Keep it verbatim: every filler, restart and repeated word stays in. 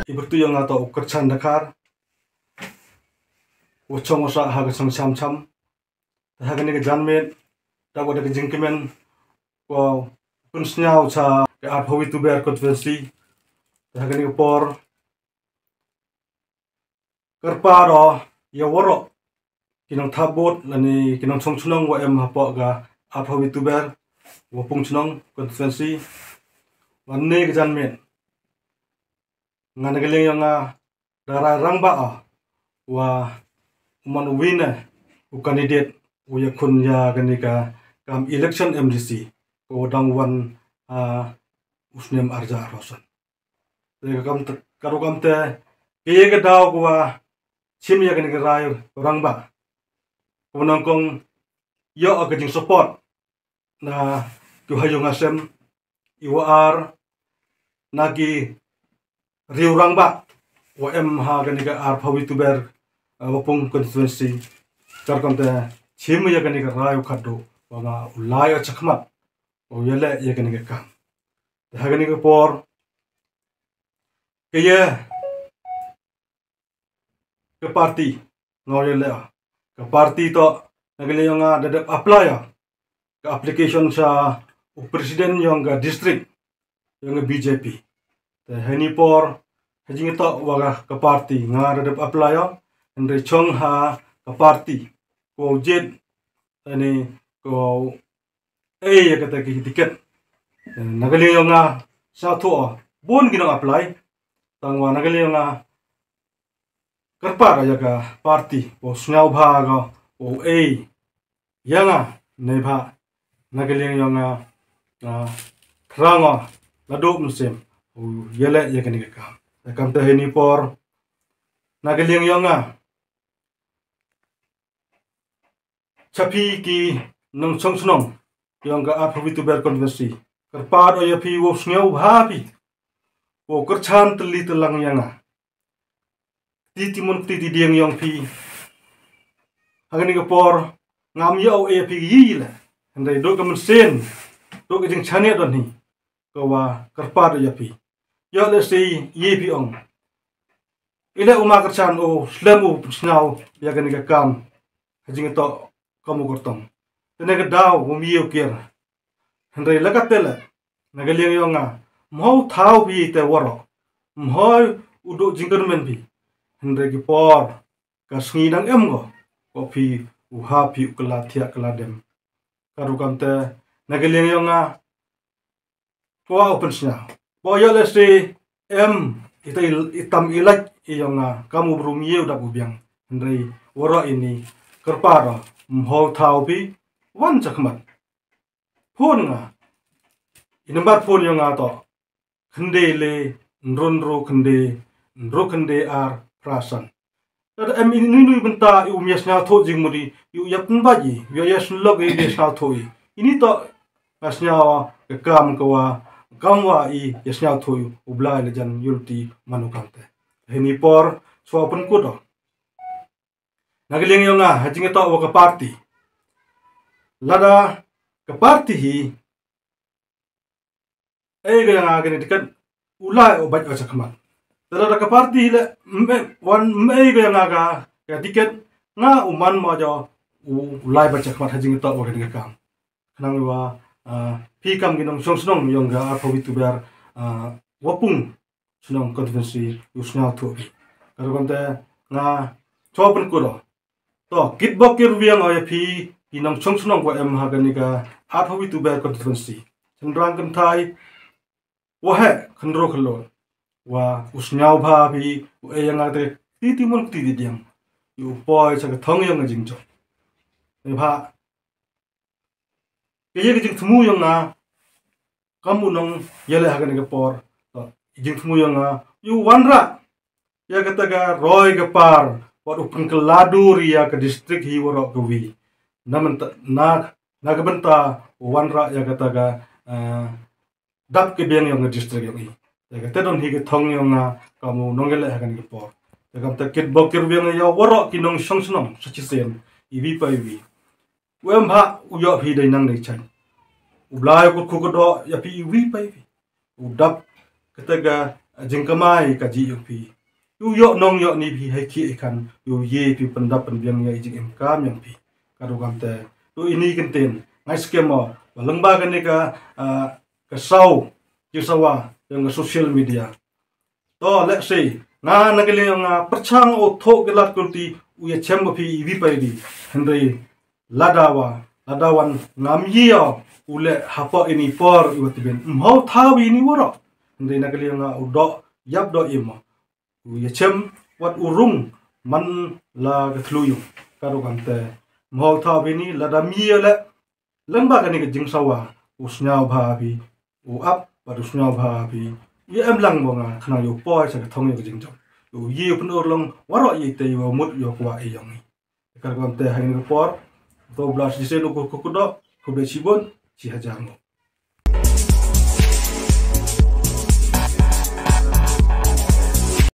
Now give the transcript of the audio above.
i pyrtuit yong nga to u Kyrchan Dkhar, u chong u sah ha ka chong Cham Cham. Te ha kane ka janmiet, da wa da ka jingkmen, wa pynsngew cha ka Arphawi Tuber constituency. Te ha kane ka por, kyrpad o ya waroh ki nongthap vote lane ki nongchong chnong wa em hapoh ka Arphawi Tuber, wa pung chnong constituency. Wa ne ka janmiet, nga na ka liang yong nga da rai rangbah o, wa u man u win u candidate u yakhun ya kane ka kam election M D C, ko dang wan, ah, u snem arja roson. Te ka kam te, ka ru kam te, ke ye ka daw ko wa chim ya kane ka rai rangbah, ko nang kong yo ka jing support na ki ha yung asem, i wa ar na ki riu rangbah wa em ha kane ka Arphawi Tuber, ah, wa pung constituency. Kar kam te chim ya kane ka rai u khaddu, wa nga u lai o chakmat, u yale ya kane ka kam. Te ha kane ka por, ke ye ka party, nga u yale o. Ka party to, na ka liang yong nga da dep apply o ka application cha u president yong ka district yong ka B J P. Te ha ini por, ha jing to wa ka party, nga da dep apply o, hynrei chong ha ka party, ko jit, ani ko, eh, ya kata ki ticket. Eh, na ka liang yong nga, sa tho, bun ki nong apply, tang wa na ka liang yong nga, kyrpad ya ka party, ko sngew bha ko, ko, eh, ya nga, ne bha, na ka liang yong nga, ah, thrang o, la duk mynsiem, u yale ya kane ka kam. Te kam te ha ini por, na ka liang yong nga, cha phi ki nongchong chnong yong ka Arphawi Tuber constituency, kyrpad o ya phi wow sngew bha phi, wow kyrchan tylli tyllang ya nga. Kti ti mun kti ti diang yong phi, ha kane ka por, ngam yoh e phi yi le, hynrei duk ka mynsiem, duk ka jingchaniah don hi, ka wa kyrpad ya phi. Yoh le si ye phi ong, i le u ma kyrchan o slem u pynsngew ya kane ka kam, ha jing to kam u kyrtong. Te ne ka daw u mi u kier. Hynrei la ka te le, na ka liang yong nga, mho thaw phi te waroh, mho u duk jingkyrmen phi. Hynrei ki por, ka sngi dang em ko, ko phi u ha phi u kylla thiah kylla dem. Ka ru kam te, na ka liang yong nga, ko wa u pynsngew. Bo yoh le si em, ita i, itam i laj i yong nga, kam u brum ye u dap u biang. Hynrei waroh ini, kyrpad o, mho thaw phi, wan chakmat. Phone nga, i number phone yong nga to, khyndai le, nrun ru khyndai, nru khyndai ar, phra san. Te em ini nui bynta i um ya sngewthuh jingmut i, i u ya pynbait i, i u ya snlok i, i ya sngewthuh i. Ini to nga sngew ka kam ka wa, kam wa i ya sngewthuh i, u Blai le jan yulti manu kam te. Ha ini por, swa pynkut o. Na ka liang yong nga, ha jing to wa ka party. Lada ka party hi, ei ga ya nga kane ticket, u lai u bait u chakmat. Te lada ka party le, me, wan me ei ga ya nga ka, ka ticket, nga u man ma jo, u, u lai bait chakmat ha jing to wa kane ka kam. Khnang wa, ah, phi kam ki nongchong chnong yong ka Arphawi Tuber, ah, wa pung chnong constituency u sngewthuh phi. Ka rukom te nga chwa pynkut o. To, kit bok kit rwiang o ya phi, ki nongchong chnong ko em ha kane ka Arphawi Tuber constituency. Chynrang kynthai, wa heh, khynroo khyllood. Wa u sngewbha phi, u e ya nga te, kti ti mun kti ti diang. U poi cha ka thong yong ka jingjop. Neibhah, ka ye ka jingthmu yong nga, kam u nong yaleh ha kane ka por. To, jingthmu yong nga, u wanrah ya kata ka roi ka par, wat u pynkylla dur ya ka district hi waroh kawi. Na mynta, na, na ka bynta u wanrah ya kata ka, eh, dap ka biang yong ka district yong i. Ya kata don hi ka thong yong nga, kam u nong yaleh ha kane ka por. Ya kam ta kit bok kit rwiang ya waroh ki nongchong chnong sa chisien, iwi pa iwi. U em ha, u yoh phi dei nang dei chang. U Blai u kut khu ka doh ya phi iwi pa iwi. U dap kata ka jingkamai ka jingïoh phi. Ïoh ïoh nong ïoh ni phi hai ki ikan ïoh ye phi pyndap pynbiang ïa jingim kam ïoh phi. Ka ruh kam te tu ini kenten ngai skema ba lengba kane ka ka sau ki sawa yang ka social media. To let's say nga na kali nga perchang o tho ke lat kulti u ya chem ba phi iwi pa iwi. Hynrei ladawa ladawan ngam yia u le hapa ini por iwa tibin mhau thawi ini wara. Hynrei na kali nga u do yap do ima u ya chem wat u rung man la ka thlu yung. Ka ruh kam te mhau thawi ini lada mi ya le lengba kane ka jingsawa u sñiaw bha phi u ap bad u sñiaw bha phi. Ye em lang ba nga khnang ïoh poi sa ka thong ïoh ka jingjop ïoh ye u pynur long wara ye te ïoh mut ïoh kwah ïoh ngi. Ka ruh kam te ha kane ka por to blas jisen u ku ku do ku be chibon chi hajar mo.